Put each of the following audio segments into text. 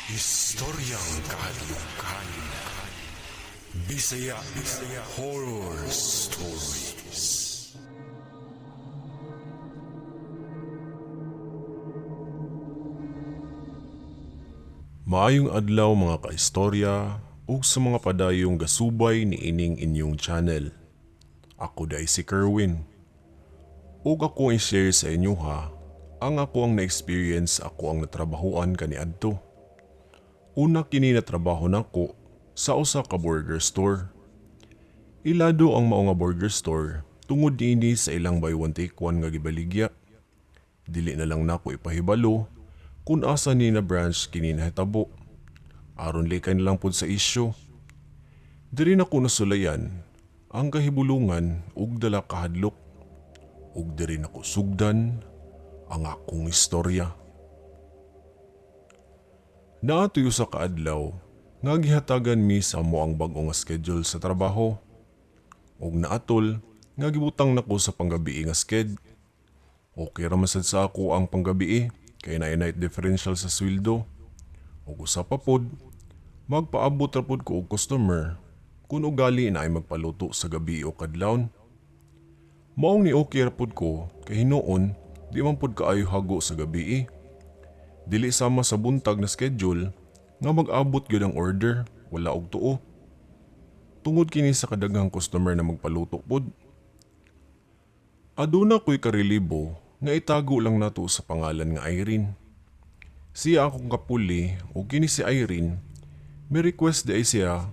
Istoryang kahadlukan. Bisaya Bisaya Horror Stories. Maayong adlaw, mga kaistorya, ug sa mga padayong gasubay ni ining inyong channel. Ako diay si Kerwin. Ug ako i-share sa inyo ha ang ako ang na-experience, ako ang natrabahuan kaniadto. Una kini na trabaho nako sa usa ka burger store. Ilado ang mao nga burger store tungod niini sa ilang buy one take one nga gibaligya. Dili na lang nako ipahibalo kung asa ni na branch kini nahitabo. Aron likay na lang pud sa isyu. Diri nako nasulayan ang kahibulungan ug dala kahadlok. Ug diri nako sugdan ang akong istorya. Naatoy usa ka adlaw nga gihatagan mi sa amo ang bag-o nga schedule sa trabaho. Ug naatol nga gibutang nako sa panggabii nga sked. Okay ra man sad sa ako ang panggabii kay naay night differential sa sweldo. Ug usa pa pod, magpaabot ra pod ko og customer kun ugali na ay magpaluto sa gabi o kadlawon. Maong ni okay ra pod ko kay hinuon di man pod kaayo hago sa gabii. Dili sama sa buntag na schedule nga mag-abot gyud ang order, wala og tuo. Tungod kini sa kadaghang customer na magpaluto pod. Aduna ko'y karelibo nga itago lang nato sa pangalan nga Irene. Siya akong kapuli ug kini si Irene, may request di ay siya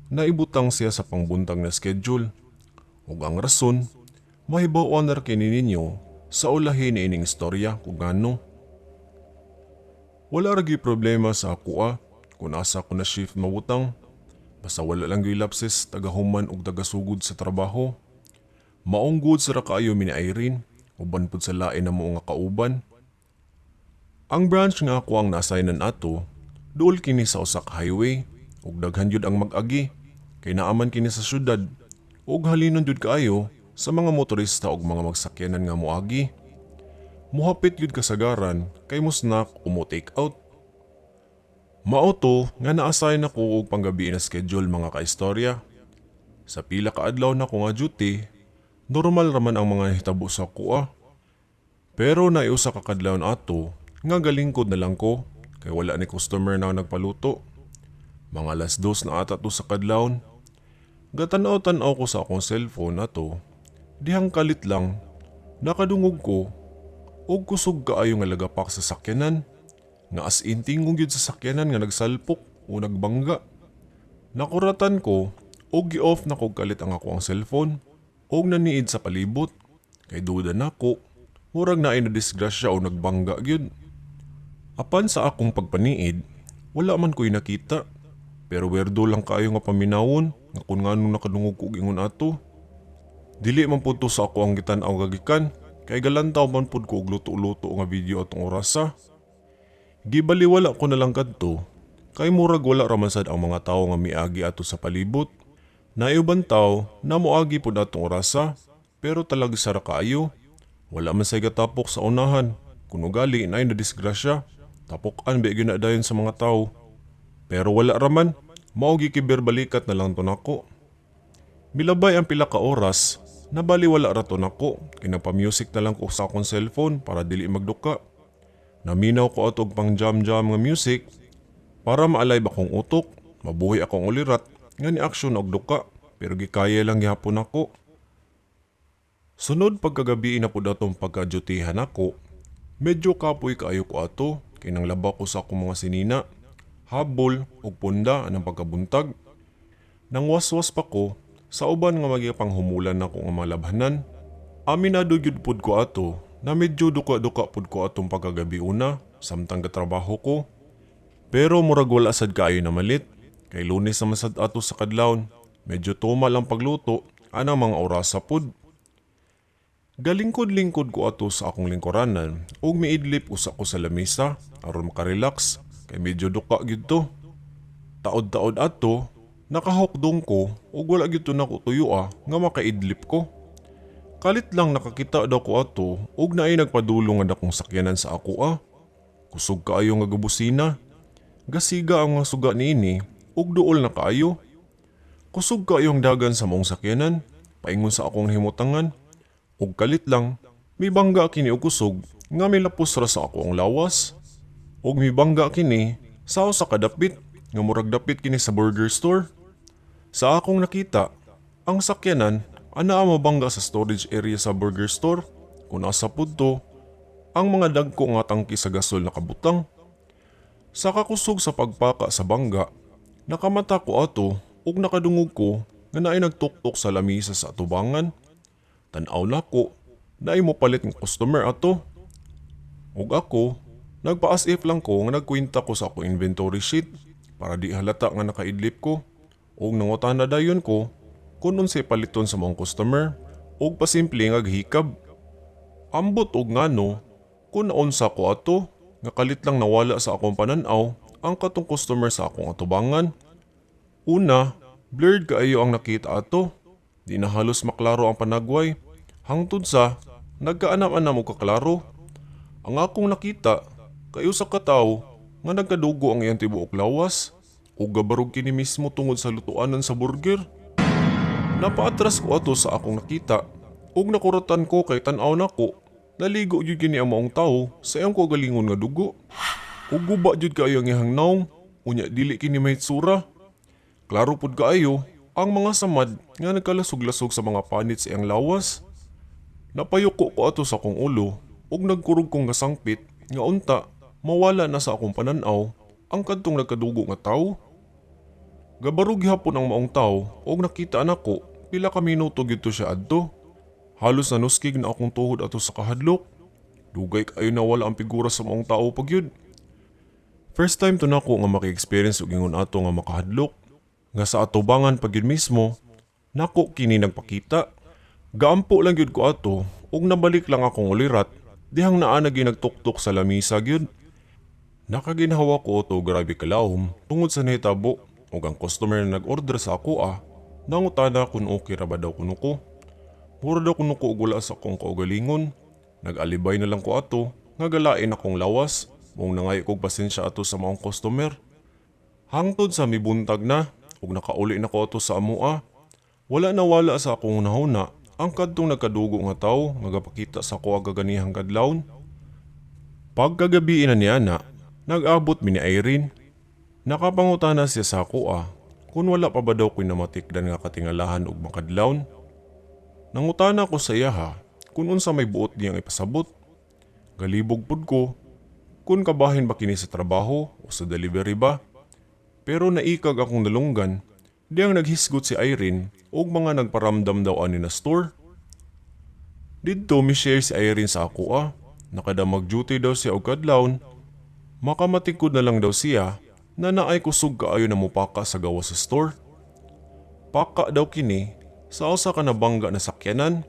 na ibutang siya sa pangbuntag na schedule. Ug ang rason, mahibaw-an ra kini ninyo sa ulahin ni ining istorya kung ngano. Wala ra gyud problema sa akoa kung asa ko na shift mabutang. Basta wala lang gyud lapses tagahuman og tagasugod sa trabaho. Maong good sa ra kaayo mi ni Irene, uban pud sa lain na mo nga kauban. Ang branch nga ako ang na-assignan ato, duol kini sa usa ka highway ug daghan jud ang mag-agi kay naaman kini sa syudad ug halinon jud kaayo sa mga motorista ug mga magsakyanan nga moagi. Muhapit jud kasagaran kay mo snack o mo take out. Mao to nga na-assign ako og panggabi na schedule, mga kaistorya. Sa pila ka adlaw na ko nga duty, normal raman ang mga nahitabo sa akoa. Pero naay usa ka kadlawon ato nga galingkod na lang ko kay wala ni customer na nagpaluto. Mga 2:00 na ata to sa kadlawon. Gatanaw-tanaw ko sa akong cellphone ato, dihang kalit lang nakadungog ko og kusog kaayo nga lagapak sa sakyanan. Nga as in tingog gyud sa sakyanan nga nagsalpok o nagbangga. Nakuratan ko og gi-off na kog kalit ang ako ang cellphone og naniid sa palibot kay duda nako murag naay na disgrasya o nagbangga gyud. Apan sa akong pagpaniid, wala man ko'y nakita. Pero werdo lang kaayo nga paminawon nga kun nganong nakadungog ko og ingon ato. Dili man pud to sa ako ang gitan-aw gagikan kay galantaw man pud ko og luto-luto nga video atong orasa. Gibaliwala ko na lang kadto kay murag wala ra man sad ang mga tawo nga miagi ato sa palibot. Naay uban tawo na moagi pud atong orasa pero talagsa ra kaayo. Wala man say gatapok sa unahan. Kun ugali naay nadisgrasya, tapok-an ba gyud na dayon sa mga tawo. Pero wala raman, mao gikibir balikat na lang to nako. Milabay ang pila ka oras, nabaliwala ra to nako, kay nagpa-music na lang ko sa akong cellphone para dili magduka. Naminaw ko ato og pang jam-jam nga music para maalay akong utok, mabuhi akong ulirat nga ni action og duka, pero gikaya lang gihapon ako. Sunod pagkagabi na pud atong pagkadyutihan nako, medyo kapoy kaayo ko ato kay nanglaba ko sa akong mga sinina, habol ug punda anang pagkabuntag. Nangwaswas pa ko sa uban nga magipanghumulan nako nga mga labhanan. Aminado gyud pud ko ato na medyo duka-duka pud ko atong pagkagabi una samtang gatrabaho ko. Pero murag wala sad kaayo na malit kay Lunes naman sad ato sa kadlawon. Medyo tumal ang pagluto anang mga orasa pud. Galingkod-lingkod ko ato sa akong lingkuranan ug miidlip usa ko sa lamesa aron makarelax kay medyo duka gyud to. Taod-taod ato nakahukdong ko ug wala gyud to nako tuyoa nga makaidlip ko. Kalit lang nakakita daw ko ato ug naay nagpadulong nga dakong sakyanan sa akoa. Kusog kaayo nga gabusina. Gasiga ang mga suga niini ug duol na kaayo. Kusog kaayo ang dagan sa maong sakyanan, paingon sa akong nahimutangan. Ug kalit lang, mibangga kini og kusog nga milapos ra sa ako ang lawas. Ug mibangga kini sa usa ka dapit nga murag dapit kini sa burger store. Sa akong nakita, ang sakyanan anaa mabangga sa storage area sa burger store kung asa pud to ang mga dagko nga tangki sa gasol nakabutang. Sa kakusog sa pagpaka sa bangga, nakamata ko ato ug nakadungog ko nga naay nagtuktok sa lamisa sa atubangan. Tan-aw nako, naay mopalit nga customer ato. Ug ako, nagpa-as if lang ko nga nagkwenta ko sa akong inventory sheet para di halata nga nakaidlip ko. Ug nangutana dayon ko kung unsay paliton sa maong customer ug pasimple nga gihikab. Ambot og ngano kung naunsa ko ato nga kalit lang nawala sa akong panan-aw ang katong customer sa akong atubangan. Una, blurred kaayo ang nakita ato. Di na halos maklaro ang panagway. Hangtod sa nagkaanam-anam og kaklaro. Ang akong nakita kay usa ka tawo nga nagkadugo ang iyang tibuok lawas ug gabarog kini mismo tungod sa lutuanan sa burger. Napaatras ko ato sa akong nakita ug nakuratan ko kay tan-aw nako naligo gyud kini ang maong tawo sa iyang kaugalingon nga dugo. Ug guba jud kaayo ang iyang nawong, unya dili kini mahitsura. Klaro pud kaayo ang mga samad nga nagkalasog-lasog sa mga panit sa iyang lawas. Napayuko ko ato sa akong ulo ug nagkurog kong gasangpit nga unta mawala na sa akong panan-aw ang kadtong nagkadugo nga tawo. Gabarog gihapon ang maong tawo ug nakita nako pila ka minuto gyud to siya adto. Halos nanuskig na akong tuhod ato sa kahadlok. Dugay kaayo nawala ang figura sa maong tawo pa gyud. First time to nako nga maki-experience og ingon ato nga makahadlok. Nga sa atubangan pa gyud mismo, nako kini nagpakita. Gaampo lang gyud ko ato ug nabalik lang akong ulirat dihang naa na gyud nagtuktok sa lamisa gyud. Nakaginhawa ko ato, grabe kalawom tungod sa nahitabo, ug ang customer na nag-order sa ako nangutana kung okay ra ba daw kuno ko. Mura daw kuno ko og wala sa akong kaugalingon. Nag-alibay na lang ko ato nga galain akong lawas mong nangayo kog pasensya ato sa maong customer. Hangtod sa mibuntag na ug nakauli na ko ato sa amoa. Wala nawala sa akong hunahuna ang kadtong nagkadugo nga tawo nga gapakita sa ako kaganihang kadlawon. Pagkagabi na niya na, nag-abot mi ni Irene. Nakapangutana siya sa ako kung wala pa ba daw ko'y namatikdan nga katingalahan ug makadlawon. Nangutana ko sa iya kung unsa may buot niyang ipasabot. Galibog pud ko kung kabahin ba kini sa trabaho o sa delivery ba. Pero naikag akong nalunggan diyang naghisgot si Irene og mga nagparamdam daw ani na store. Didto mi-share si Irene sa ako nakada mag-duty daw siya og kadlawon, makamatikod na lang daw siya na naay kusog kaayo na mupaka sa gawas sa store. Paka daw kini sa usa ka nabangga na sakyanan,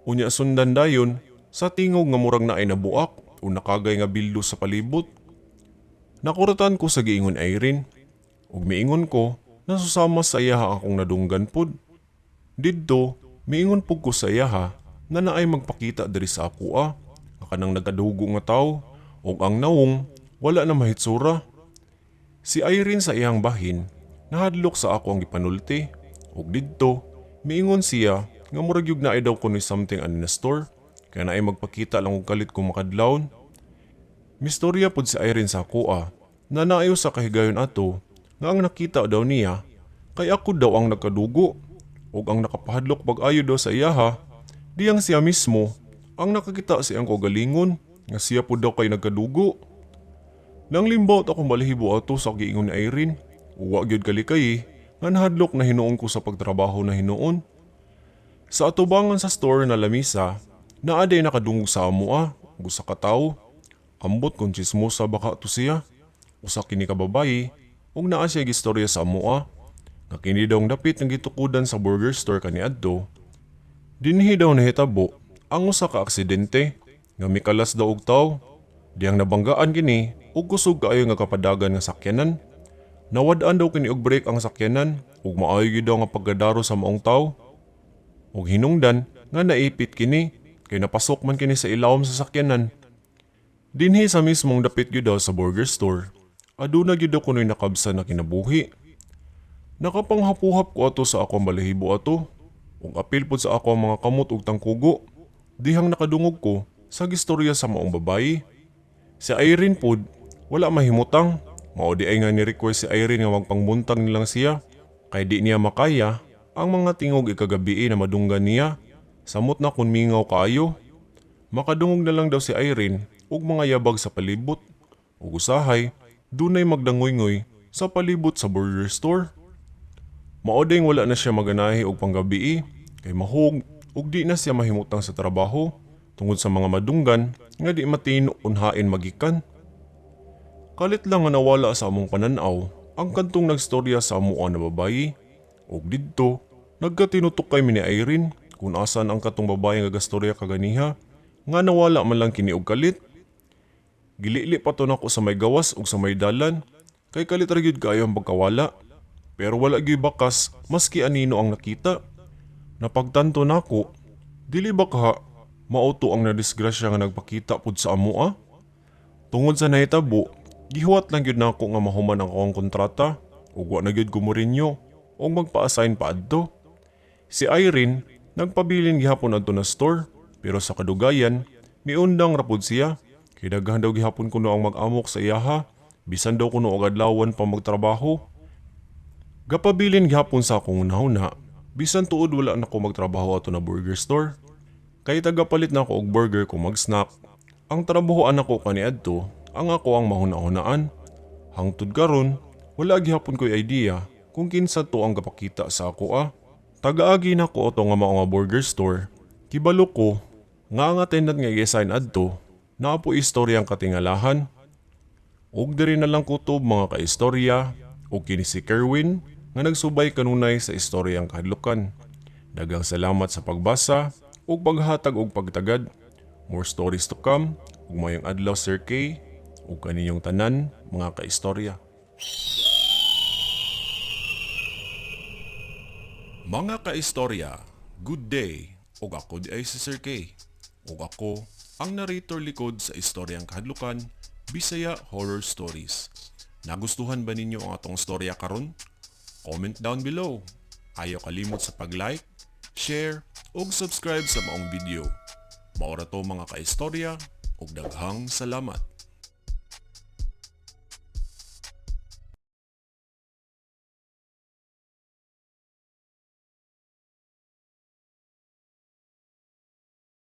unya sundan dayon sa tingog nga murag naay nabuak o nakagay nga bildo sa palibot. Nakuratan ko sa giingon Irene, ug miingon ko na susama sa iyaha akong nadunggan pud. Didto, miingon pud ko sa iyaha na naay magpakita diri sa ako nga kanang nagkadugo nga tawo ug ang nawong wala na mahitsura. Si Irene sa iyang bahin, nahadlok sa ako ang gipanulti, ug didto, miingon siya nga murag yug naay daw kunoy something ani na store, kaya naay magpakita lang og kalit kung makadlawon. Mistorya pud si Irene sa ako na naayo sa kahigayon ato nga ang nakita daw niya kay ako daw ang nagkadugo ug ang nakapahadlok pag-ayo daw sa iyaha diyang siya mismo ang nakakita sa iyang kaugalingon nga siya pud daw kay nagkadugo. Nang limbawt akong balahibo ato sa giingon ni Irene, uwa gyud kalikay nga nahadlok na hinuon ko sa pagtrabaho na hinuon. Sa atubangan sa store na lamisa, naa day nakadungog sa amo ug usa ka tawo. Ambot kung chismosa baka to siya. Usa kini ka babayi ug naa siya gistorya sa amo nga kini daw ang dapit nga gitukudan sa burger store kaniadto. Dinhi daw nahitabo ang usa ka aksidente nga mikalas daw og tawo. Diyang nabanggaan kini ug kusog kaayo nga kapadagan nga sakyanan. Nawad-an daw kini og brake ang sakyanan ug maayo gyud daw nga pagkadaro sa maong tawo. Ug hinungdan nga naipit kini kay napasok man kini sa ilawom sa sakyanan. Dinhi sa mismong dapit gyud daw sa burger store. aduna gyud ako noy nakabsan na kinabuhi. Nakapanghapuhap ko ato sa akong balahibo ato, ug apil pod sa ako ang mga kamot ug tangkugo. Dihang nakadungog ko sa gistorya sa maong babayi. Si Irene pod, wala mahimutang. Mao di ay nga ni-request si Irene nga magpangbuntag nilang siya. Kay di niya makaya ang mga tingog ikagabii na madunggan niya. Samot na kun mingaw kaayo. Makadungog na lang daw si Irene og mga yabag sa palibot. Ug usahay, dunay magdangoy-ngoy sa palibot sa burger store. Mao ding wala na siya maganahi og panggabii kay mahog ug di na siya mahimutang sa trabaho tungod sa mga madunggan nga di matino unhain magikan. Kalit lang nga nawala sa among pananaw ang kantong nagstorya sa amoa na babayi. Ug didto, nagkatinutukay mi ni Irene kung asan ang katong babayi nga gastorya kaganiha nga nawala man lang kini og kalit. Gilili pa to nako sa may gawas ug sa may dalan kay kalit ra gyud kaayo ang pagkawala. Pero wala gyud bakas maski anino ang nakita. Napagtanto nako, dili ba kaha mao to ang nadisgrasya nga nagpakita pud sa amoa? Tungod sa nahitabo, gihuwat lang gyud nako nga mahuman ang akong kontrata ug wa na gyud ko mo-renew ug magpa-assign pa adto. Si Irene nagpabilin gihapon adto na store, pero sa kadugayan miundang ra pud siya kay daghan daw gihapon kuno ang mag-amok sa iyaha bisan daw kuno og adlawan pa magtrabaho. Gapabilin gihapon sa akong hunahuna bisan tuod wala na ko magtrabaho ato na burger store. Kay tagapalit na ako og burger kung mag-snack. Ang trabahoan nako kaniadto ang ako ang mahuna-hunaan. Hangtod karon, wala gihapon ko'y idea kung kinsa to ang gapakita sa ako ah. Tagaagi nako ato nga mao nga burger store. Kibalo ko nga ang attendant nga gi-assign adto naa po istoryang katingalahan. Ug diri na lang kutob, mga kaistorya, ug kini si Kerwin nga nagsubay kanunay sa istoryang kahadlukan. Daghang salamat sa pagbasa ug paghatag og pagtagad. More stories to come ug mayong adlaw, Sir K, ug kaninyong tanan, mga kaistorya. Mga kaistorya, good day. Ug ako di ay si Sir K. Ug ako ang narrator likod sa istoryang kahadlukan, Bisaya Horror Stories. Nagustuhan ba ninyo ang atong storya karon? Comment down below. Ayaw kalimot sa pag-like, share, ug subscribe sa maong video. Mao ra to, mga kaistorya, ug daghang salamat.